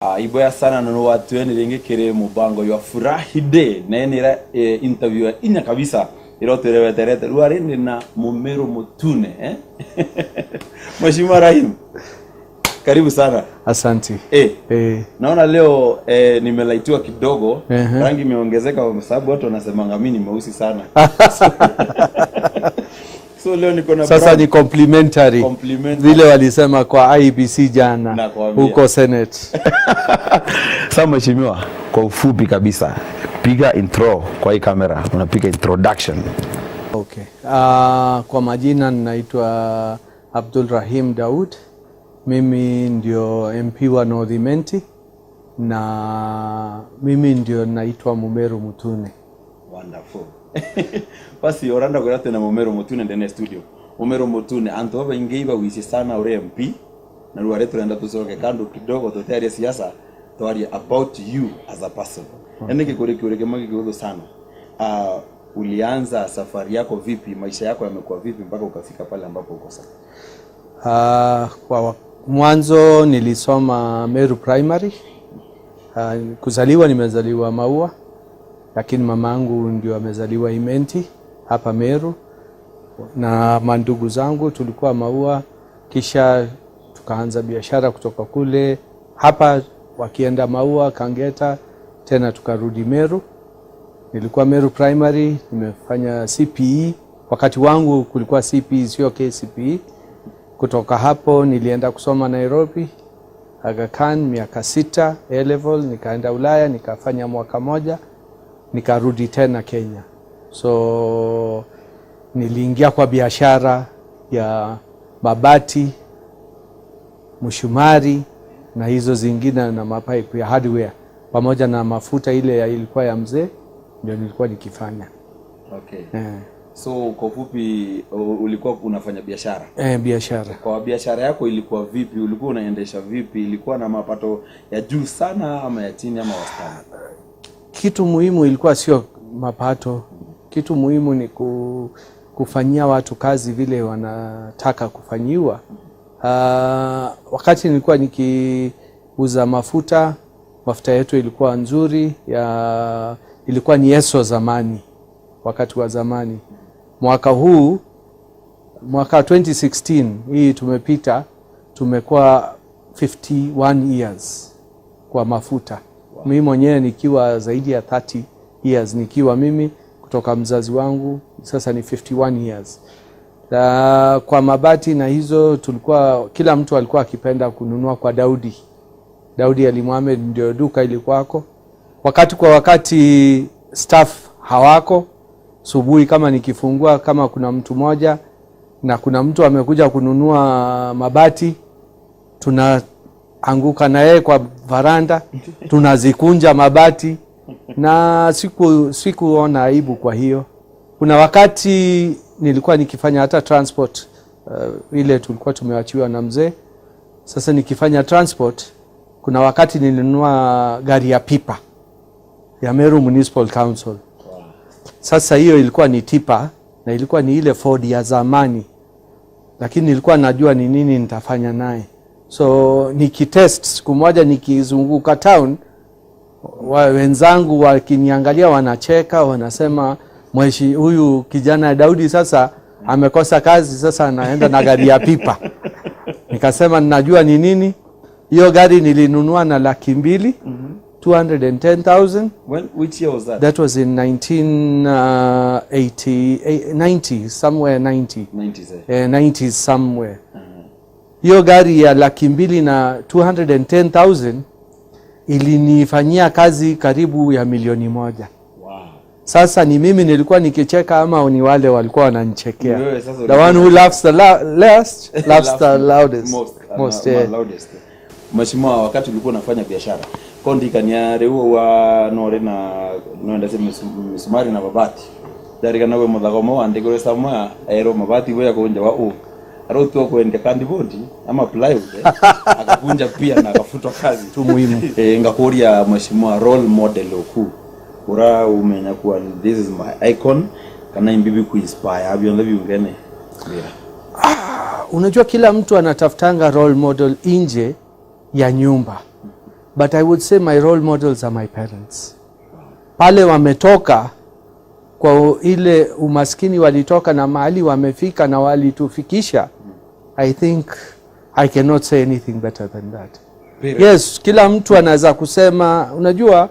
Iboya sana nono watu ene ringi kire mubango ya Furahi Day na ene interview ya inya kabisa iro weterete ruari ni na Mumeru Mutune, eh? Mheshimiwa Rahim, karibu sana. Asante. Naona leo nimelaitiwa kidogo. Rangi imeongezeka kwa sababu watu wanasemanga mimi ni mweusi sana, so leo niko na Sasa brown. Ni complimentary. Complimentary. Vile walisema kwa IEBC jana Nakwambia. Huko Senate. Sasa mheshimiwa, kwa ufupi kabisa, piga intro kwa hii kamera, unapiga introduction. Okay. Kwa majina ninaitwa Abdul Rahim Daud. Mimi ndio MP wa North Imenti na mimi ndio naitwa Mumeru Mutune. Wonderful. Basi oranda kwira na Mumeru Mutune ndene studio. Mumeru Mutune, antu baingi bawisi sana uri MP na ruare turenda tucoke kando kidogo tutarie siasa, twarie about you as a person. Yaani kikuri kiuri kimwe gikuthu sana. Ulianza safari yako vipi? Maisha yako yamekuwa vipi mpaka ukafika pale ambapo uko sasa? Kwa mwanzo nilisoma Meru Primary. Kuzaliwa nimezaliwa Maua, lakini mamangu ndio amezaliwa Imenti hapa Meru, na mandugu zangu tulikuwa Maua, kisha tukaanza biashara kutoka kule hapa, wakienda Maua, Kangeta, tena tukarudi Meru. Nilikuwa Meru Primary, nimefanya CPE. Wakati wangu kulikuwa CPE, sio KCPE. Kutoka hapo nilienda kusoma Nairobi, Aga Khan, miaka 6 A level, nikaenda Ulaya nikafanya mwaka moja, nikarudi tena Kenya. So niliingia kwa biashara ya mabati, mshumari na hizo zingine na mapaipu ya hardware pamoja na mafuta ile ya ilikuwa ya mzee, ndio nilikuwa nikifanya. Okay. So kwa ufupi ulikuwa unafanya biashara. Eh, biashara. Kwa biashara yako ilikuwa vipi? Ulikuwa unaendesha vipi? Ilikuwa na mapato ya juu sana ama ya chini ama wastani? Kitu muhimu ilikuwa sio mapato. Kitu muhimu ni kufanyia watu kazi vile wanataka kufanyiwa. Wakati nilikuwa nikiuza mafuta, mafuta yetu ilikuwa nzuri ya, ilikuwa ni Esso zamani, wakati wa zamani. Mwaka huu, mwaka 2016 hii tumepita, tumekuwa 51 years kwa mafuta. Mimi mwenyewe nikiwa zaidi ya 30 years, nikiwa mimi kutoka mzazi wangu, sasa ni 51 years. Na kwa mabati na hizo tulikuwa, kila mtu alikuwa akipenda kununua kwa Daudi. Daudi Ali Mohamed ndio duka ilikuwako. Wakati kwa wakati staff hawako, subuhi kama nikifungua, kama kuna mtu mmoja na kuna mtu amekuja kununua mabati, tunaanguka na yeye kwa varanda, tunazikunja mabati na sikuona aibu. Kwa hiyo kuna wakati nilikuwa nikifanya hata transport, ile tulikuwa tumeachiwa na mzee. Sasa nikifanya transport, kuna wakati nilinunua gari ya pipa ya Meru Municipal Council. Sasa hiyo ilikuwa ni tipa na ilikuwa ni ile Ford ya zamani, lakini nilikuwa najua ni nini nitafanya naye. So nikitest siku moja nikizunguka town, wenzangu wakiniangalia wanacheka, wanasema, "Mweshi huyu kijana Daudi sasa amekosa kazi, sasa anaenda na gari ya pipa." Nikasema ninajua ni nini hiyo gari. Nilinunua na 200,000, 210,000. Which year was that? That was in 1980, 90 somewhere, 90. 90s, eh? 90s somewhere. Hiyo gari ya 200,000 na 210,000 ilinifanyia kazi karibu ya 1 milioni. Sasa ni mimi nilikuwa nikicheka ama ni wale walikuwa wananichekea? Ni wewe sasa. The one who laughs the last laughs the loudest. Most, Most, loudest. Mheshimiwa, wakati ulikuwa unafanya biashara kondikania riu wa nore na noendese misumari na mabati, ndarikana we muthagomo wandikire somewhere ero mabati we yakunja wa u arotua kuendia kandibodi ama plywood, akakunja pia na akafutwa kazi. Tu muhimu. Ngakuria mheshimiwa, role model oku ura umenya kuwa this is my icon kana imbibi kuinspire byonthe biungene, yeah. Unajua kila mtu anatafutanga role model nje ya nyumba. But I would say my role models are my parents. Pale wametoka kwa ile umaskini walitoka na mahali wamefika na walitufikisha, I think I cannot say anything better than that. Parents. Yes, kila mtu anaweza kusema, unajua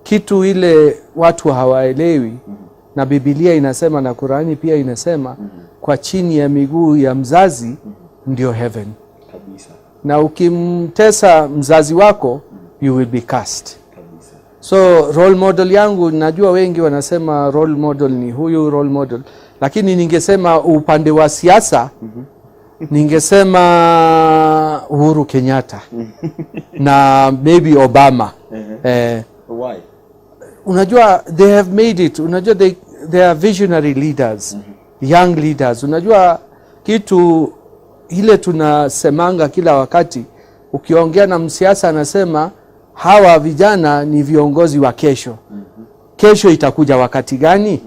kitu ile watu hawaelewi, na Biblia inasema na Qurani pia inasema, kwa chini ya miguu ya mzazi ndio heaven, Kabisa. Na ukimtesa mzazi wako, you will be cursed. Kabisa. So role model yangu, najua wengi wanasema role model ni huyu role model, lakini ningesema upande wa siasa, ningesema Uhuru Kenyatta na maybe Obama. Why? Unajua they have made it. Unajua they are visionary leaders, young leaders. Unajua kitu ile tunasemanga kila wakati, ukiongea na msiasa anasema hawa vijana ni viongozi wa kesho. Kesho itakuja wakati gani?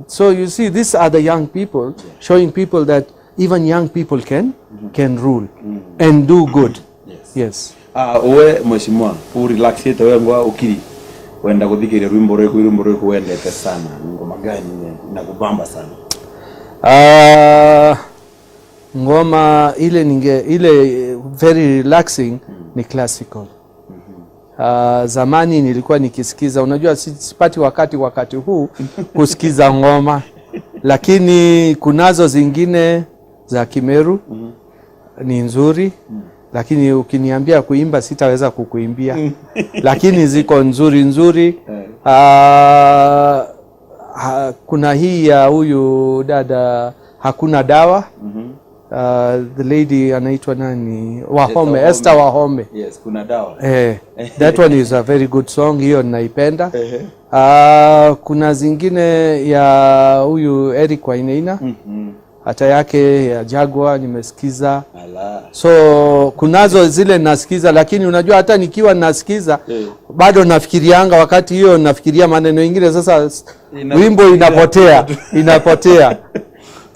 So you see, these are the young people showing people that even young people can rule and do good. Yes. Yes. Ah, we mheshimiwa, urelaxite we ngwa ukiri wenda guthikiria rwimbo rwiku, rwimbo rwiku wendete sana ni ngoma gani inakubamba sana? Ngoma ile ninge ile very relaxing ni classical. Zamani nilikuwa nikisikiza, unajua sipati wakati huu kusikiza ngoma, lakini kunazo zingine za Kimeru ni nzuri, lakini ukiniambia kuimba sitaweza kukuimbia, lakini ziko nzuri nzuri. Kuna hii ya huyu dada, Hakuna Dawa. The lady anaitwa nani? Wahome, Esther. Esther Wahome. Yes, kuna dawa. That one is a very good song, hiyo naipenda. Kuna zingine ya huyu Eric Wainaina, hata yake ya Jaguar nimesikiza. Ala. So kunazo zile nasikiza, lakini unajua hata nikiwa nasikiza bado nafikirianga, wakati hiyo nafikiria maneno ingine sasa wimbo inapotea, inapotea.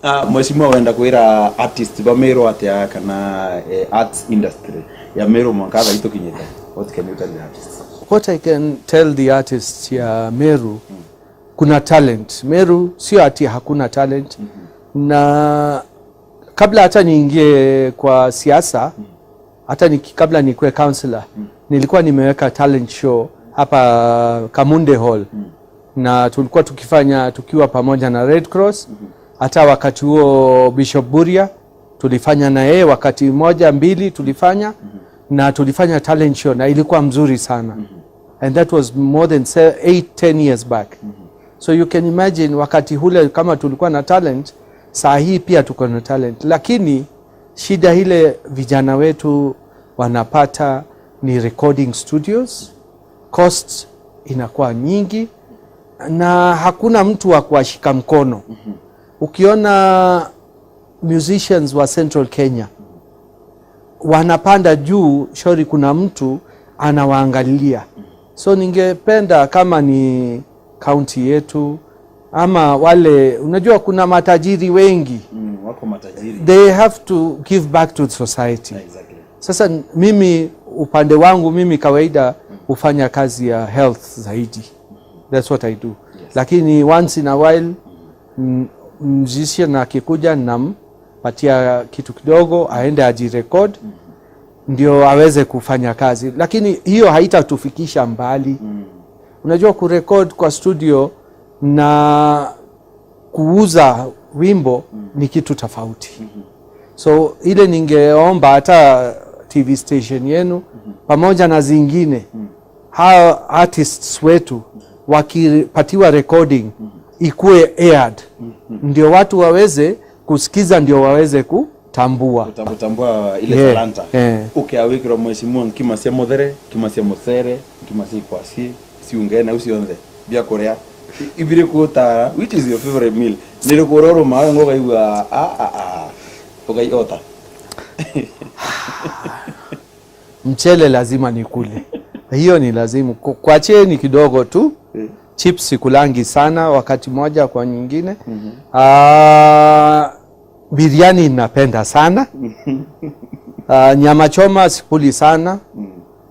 Ah, mheshimiwa, wenda kwira artist ba Meru atia kana arts industry ya Meru mwanka thaa itukinyite? What can you tell the artists? What I can tell the artists ya Meru, kuna talent Meru, sio ati hakuna talent. Na kabla hata niingie kwa siasa, hata kabla nikuwe councillor, nilikuwa nimeweka talent show hapa Kamunde Hall, na tulikuwa tukifanya tukiwa pamoja na Red Cross. Hata wakati huo Bishop Buria tulifanya na yeye wakati moja mbili tulifanya, na tulifanya talent show na ilikuwa mzuri sana, and that was more than 8, 10 years back. So you can imagine wakati ule kama tulikuwa na talent, saa hii pia tuko na talent, lakini shida ile vijana wetu wanapata ni recording studios costs inakuwa nyingi na hakuna mtu wa kuwashika mkono. Ukiona musicians wa Central Kenya wanapanda juu, shori kuna mtu anawaangalia. So ningependa kama ni kaunti yetu ama wale, unajua kuna matajiri wengi, Wako matajiri. They have to give back to society. Sasa mimi upande wangu, mimi kawaida hufanya kazi ya health zaidi, that's what I do. Lakini once in a while musician akikuja nampatia kitu kidogo aende ajirecord ndio aweze kufanya kazi, lakini hiyo haitatufikisha mbali. Unajua kurecord kwa studio na kuuza wimbo ni kitu tofauti. So ile ningeomba hata TV station yenu pamoja na zingine, hawa artists wetu wakipatiwa recording ikuwe aired, ndio watu waweze kusikiza, ndio waweze kutambua. Kutambua ile talanta. Ukiawikirwa mheshimiwa nkima cia muthere, nkima cia mucere, nkima cia ikwasi ciungene au cionthe bia kuria ibiri kutara, which is your favorite meal? Niri kuroruma we ukaigua a a a ukaiota? Mchele lazima nikule, hiyo ni lazima. Kwacheni kidogo tu, chips sikulangi sana, wakati moja kwa nyingine. Ah, biriani napenda sana. Ah, nyama choma sikuli sana.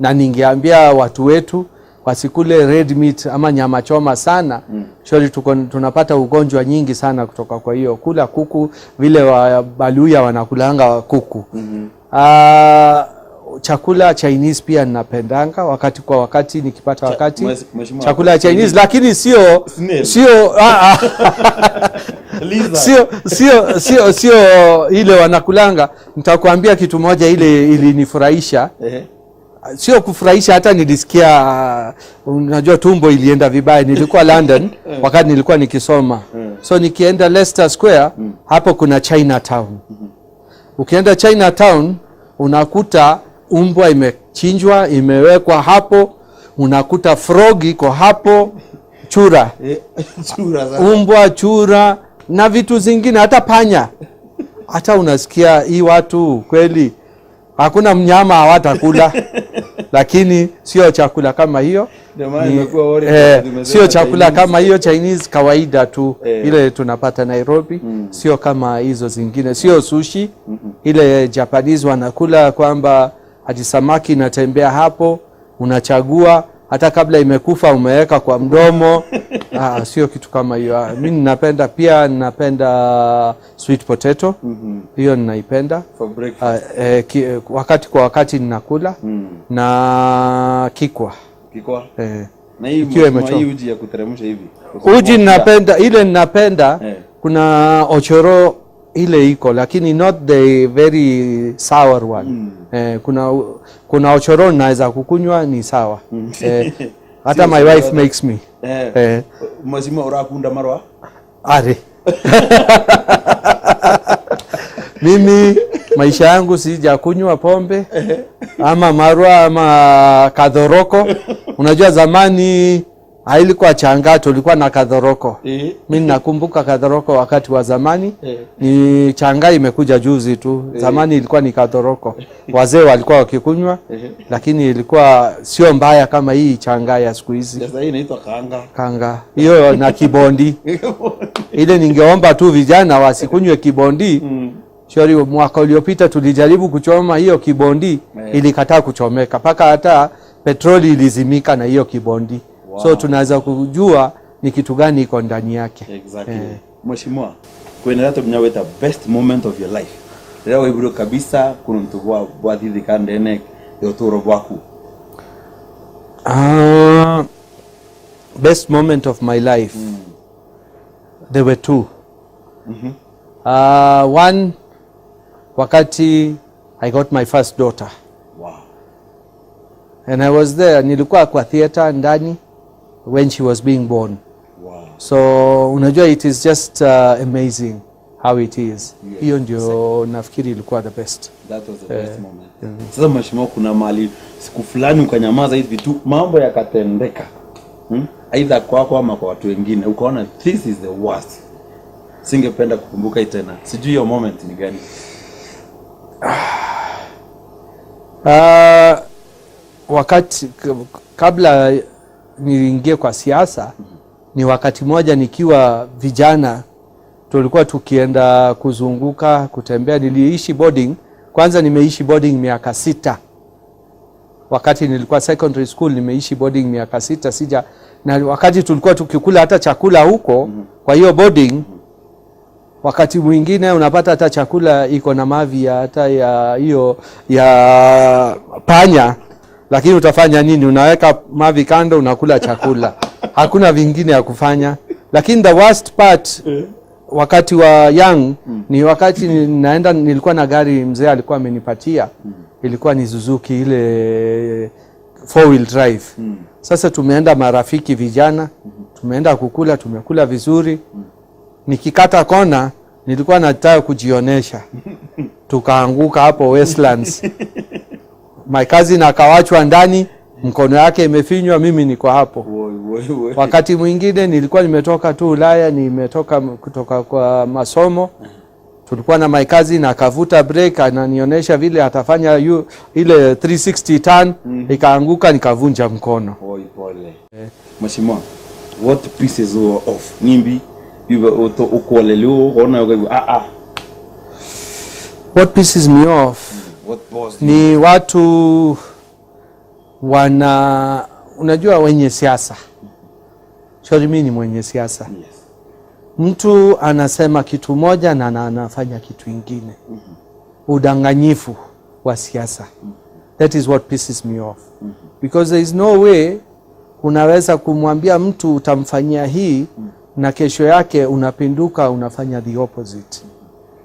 Na ningeambia watu wetu wasikule red meat ama nyama choma sana. Shori tunapata ugonjwa nyingi sana kutoka kwa hiyo. Kula kuku vile wa Baluya wanakulanga kuku. Chakula Chinese pia ninapendanga wakati kwa wakati nikipata wakati Mheshimiwa, chakula Chinese, lakini sio Snail. sio Lizard. Sio ile wanakulanga. Nitakwambia kitu moja ile ilinifurahisha. Sio kufurahisha, hata nilisikia, unajua tumbo ilienda vibaya. Nilikuwa London wakati nilikuwa nikisoma. So nikienda Leicester Square, hapo kuna Chinatown. Ukienda Chinatown unakuta umbwa imechinjwa imewekwa hapo, unakuta frog iko hapo, chura. Chura sasa. Umbwa, chura na vitu zingine, hata panya. Hata unasikia hii watu kweli hakuna mnyama hawatakula, lakini sio chakula kama hiyo. Ndio maana nimekuwa worried tumesema Sio chakula Chinese. kama hiyo Chinese kawaida tu ile tunapata Nairobi, sio kama hizo zingine, sio sushi ile Japanese wanakula kwamba hati samaki inatembea hapo, unachagua hata kabla imekufa umeweka kwa mdomo. Sio kitu kama hiyo. Mi ninapenda pia, ninapenda sweet potato, hiyo ninaipenda. For breakfast. Wakati kwa wakati ninakula na kikwa. Kikwa. Na hii Ikiwa mheshimiwa, imechomwa. hii uji ya kuteremsha hivi. Uji ninapenda, ile ninapenda. Kuna ochoro ile iko, lakini not the very sour one. Kuna ochoro naweza kukunywa, ni sawa. Hata Sio my wife sour. makes me. Mheshimiwa, urakunda marwa? Are. Mimi maisha yangu sijakunywa pombe ama marwa ama kadhoroko. Unajua zamani hailikuwa changa, tulikuwa na kadhoroko. Mi nakumbuka kadhoroko wakati wa zamani. Ni changa imekuja juzi tu. Zamani ilikuwa ni kadhoroko, wazee walikuwa wakikunywa, lakini ilikuwa sio mbaya kama hii changa ya siku hizi. Sasa hii inaitwa kanga. Kanga hiyo na kibondi ile. Ningeomba tu vijana wasikunywe kibondi. Shori, mwaka uliopita tulijaribu kuchoma hiyo kibondi, ilikataa kuchomeka mpaka hata petroli ilizimika na hiyo kibondi. So tunaweza kujua ni kitu gani iko ndani yake. Exactly. Mheshimiwa, kuendelea tumnyaweta best moment of your life. Rĩrĩa waiguire kabisa kuna mtu bwathithika ndene ya ũtũũro bwaku. Best moment of my life, there were two. One, wakati I got my first daughter. And I was there, nilikuwa kwa theater ndani when she was being born. So unajua it is just amazing how it is. Hiyo ndio nafikiri ilikuwa the best. That was the best moment. Sasa mheshimiwa, kuna mahali siku fulani ukanyamaza hivi tu, mambo yakatendeka, Aidha kwako ama kwa watu wengine, ukaona this is the worst, singependa kukumbuka hii tena. Sijui hiyo moment ni gani. Wakati kabla niingie kwa siasa, ni wakati moja nikiwa vijana tulikuwa tukienda kuzunguka, kutembea. Niliishi boarding kwanza, nimeishi boarding miaka 6. Wakati nilikuwa secondary school nimeishi boarding miaka 6 sija, na wakati tulikuwa tukikula hata chakula huko kwa hiyo boarding, wakati mwingine unapata hata chakula iko na mavi ya hata ya hiyo ya panya, lakini utafanya nini? Unaweka mavi kando, unakula chakula, hakuna vingine ya kufanya. Lakini the worst part wakati wa young ni wakati naenda, nilikuwa na gari mzee alikuwa amenipatia, ilikuwa ni Suzuki ile four wheel drive. Sasa tumeenda marafiki vijana, tumeenda kukula, tumekula vizuri. Nikikata kona nilikuwa nataka kujionesha, tukaanguka hapo Westlands. My cousin akawachwa ndani, mkono yake imefinywa, mimi niko hapo. Woi, woi, woi. Wakati mwingine nilikuwa nimetoka tu Ulaya, nimetoka kutoka kwa masomo, tulikuwa na my cousin akavuta break, ananionyesha vile atafanya ile 360 turn, ikaanguka nikavunja mkono. Woi, pole. Mheshimiwa, what pisses you off? Nimbi iwe uto ukolelio ukaona ukaigua, ah ah. What pisses me off What bothers you? ni watu wana unajua wenye siasa. Sorry, mimi ni mwenye siasa. Mtu anasema kitu moja na anafanya kitu ingine. Udanganyifu wa siasa. That is what pisses me off. Because there is no way unaweza kumwambia mtu utamfanyia hii na kesho yake unapinduka unafanya the opposite.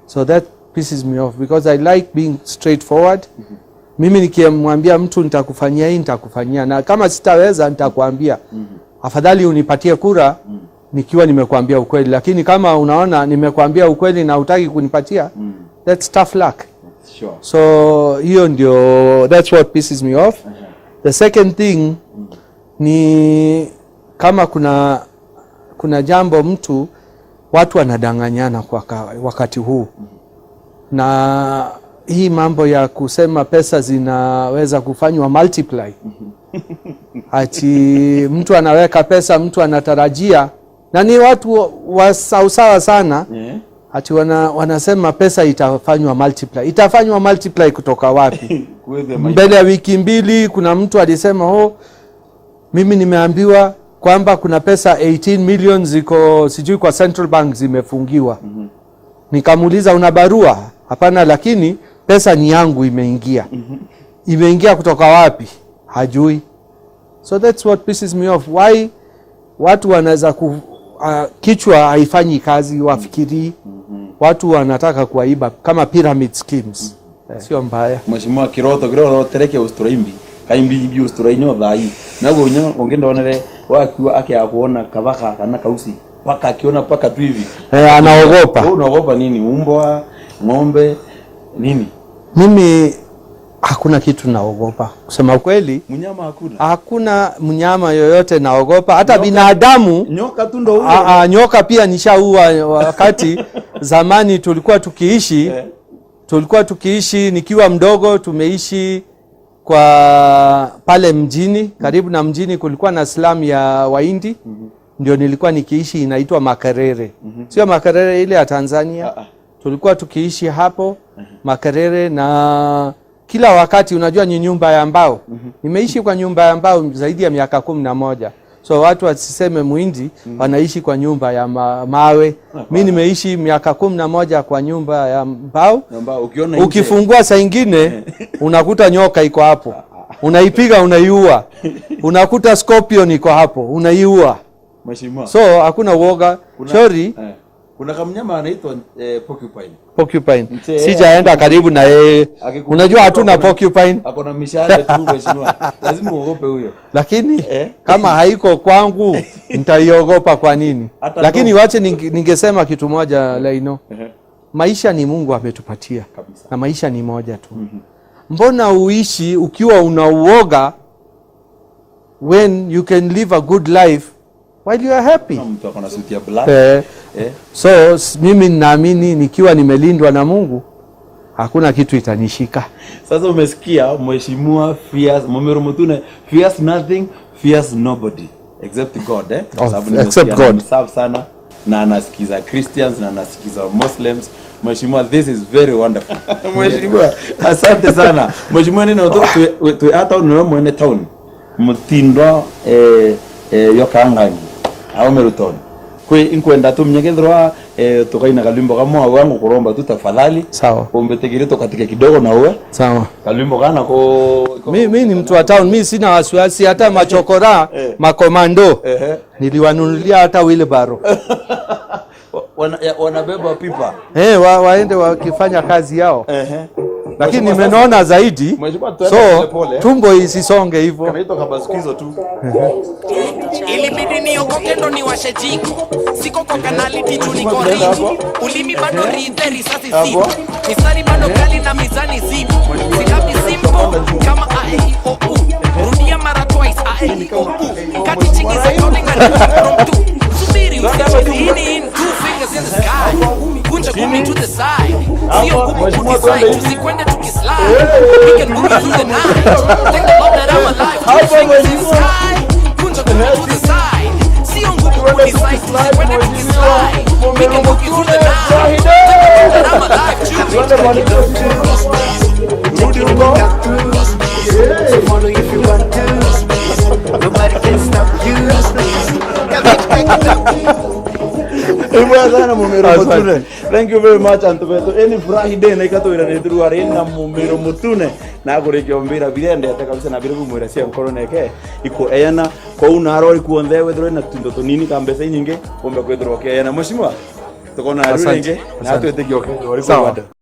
So that pisses me off because I like being straightforward. Mimi nikimwambia mtu nitakufanyia hii, nitakufanyia, na kama sitaweza nitakwambia. Afadhali unipatie kura nikiwa nimekuambia ukweli, lakini kama unaona nimekuambia ukweli na hutaki kunipatia, that's tough luck. So hiyo ndio, that's what pisses me off. The second thing ni kama kuna jambo mtu watu wanadanganyana kwa wakati huu, na hii mambo ya kusema pesa zinaweza kufanywa multiply, ati mtu anaweka pesa, mtu anatarajia, na ni watu wasausawa sana, ati wanasema pesa itafanywa multiply. Itafanywa multiply kutoka wapi? Kuweze maisha. Mbele ya wiki 2 kuna mtu alisema, oh, mimi nimeambiwa kwamba kuna pesa 18 million ziko sijui kwa Central Bank zimefungiwa. Nikamuuliza, una barua? Hapana, lakini pesa ni yangu imeingia. Imeingia kutoka wapi? Hajui. So that's what pisses me off. Why watu wanaweza kichwa haifanyi kazi, wafikiri watu wanataka kuwaiba kama pyramid schemes. Sio mbaya. Mheshimiwa kiroto kiroto tereke ustroimbi kaimbi bi ustroinyo thai naguo nyo ungindonere wakiwa akia kuona kabaka kana kausi paka akiona paka tu hivi Anaogopa. Wewe unaogopa nini? Umbwa, ng'ombe, nini? Mimi hakuna kitu naogopa. Kusema kweli, Mnyama hakuna. Hakuna mnyama yoyote naogopa, hata binadamu. Nyoka tu ndo huyo. Nyoka pia nishaua wakati zamani tulikuwa tukiishi, tulikuwa tukiishi nikiwa mdogo, tumeishi kwa pale mjini, karibu na mjini kulikuwa na slum ya Wahindi. Ndio nilikuwa nikiishi, inaitwa Makerere. Sio Makerere ile ya Tanzania. Tulikuwa tukiishi hapo Makerere, na kila wakati unajua ni nyumba ya mbao. Nimeishi kwa nyumba ya mbao zaidi ya miaka 11. So watu wasiseme Muhindi wanaishi kwa nyumba ya mawe. Mimi nimeishi miaka 11 kwa nyumba ya mbao. Mbao, ukiona nje. Ukifungua saa ingine unakuta nyoka iko hapo. Unaipiga unaiua. Unakuta scorpion iko hapo, unaiua. Mheshimiwa. So hakuna uoga. Sorry. Kuna kamnyama anaitwa porcupine. Porcupine. Mzee, Sijaenda karibu na yeye. Unajua hatuna porcupine. Ako na mishale tu mheshimiwa. Lazima uogope huyo. Lakini kama haiko kwangu nitaiogopa kwa nini? Hata Lakini wache ningesema kitu moja Laino. Maisha ni Mungu ametupatia. Kabisa. Na maisha ni moja tu. Mbona uishi ukiwa unauoga when you can live a good life while you are happy? Kuna mtu ako na suti ya black. So mimi ninaamini nikiwa nimelindwa na Mungu hakuna kitu itanishika. Sasa umesikia mheshimiwa fears Mumeru Mutune fears nothing, fears nobody except God, eh? Oh, Sababu nimesikia except God. anamserve sana na anasikiza Christians na anasikiza Muslims. Mheshimiwa, this is very wonderful. Mheshimiwa, asante sana. Mheshimiwa, nina tu hata niwe mwene town. Mutindo yokangangi. Au Meru town. Kwe inkwenda tumnyegethirwa tukaina kalwimbo kamwe wangu kuromba tu tafadhali. Sawa. Umbetegere tukatike kidogo na uwe. Sawa. Kalwimbo kana ko Mi ni mtu wa town, mi sina wasiwasi hata machokora, makomando. Niliwanunulia hata wheelbarrow. Wanabeba pipa. Waende wakifanya kazi yao. Lakini Mheshimiwa, nimenona zaidi. Mheshimiwa, tuende So pole pole. tumbo isisonge hivyo. Kanaitwa kabasikizo tu. Ilibidi niokoke ndo niwashe jiko. Siko kwa kanali tichu niko rich. Ulimi bado ridhe risasi zipo. Mistari bado kali na mizani zipo. Silabi simple kama A E I O U. Rudia mara twice A E I O U. Kati chiki za calling na from two. Subiri usicheze ini in two fingers in the sky. Kunja gumi to the side. Sio ngumu kudecide. Tusikwende tukislide. We can move through the night. Thank the Lord that I'm alive. Two fingers in the sky. Kunja gumi to the side. Sio ngumu kudecide. Tusikwende tukislide. We can move through the night. Thank the Lord that I'm alive. Rudi huko. Follow if you want to. Ibwa sana Mumero Asante. Mutune. Thank you very much, antu betu. Eni Friday na ikatwira ni through ari na Mumero Mutune. Na gurikio mbira birendete kabisa na bire bumwira cia nkoro neke. Iko eyana kou narori kuonthe wethirwe na tundo tunini ka mbeca nyingi kumbe kwithirwo keena. Mheshimiwa, tukona riu Asante. ringi na Asante. twitikie ukethirwo ri Sawa. kuu.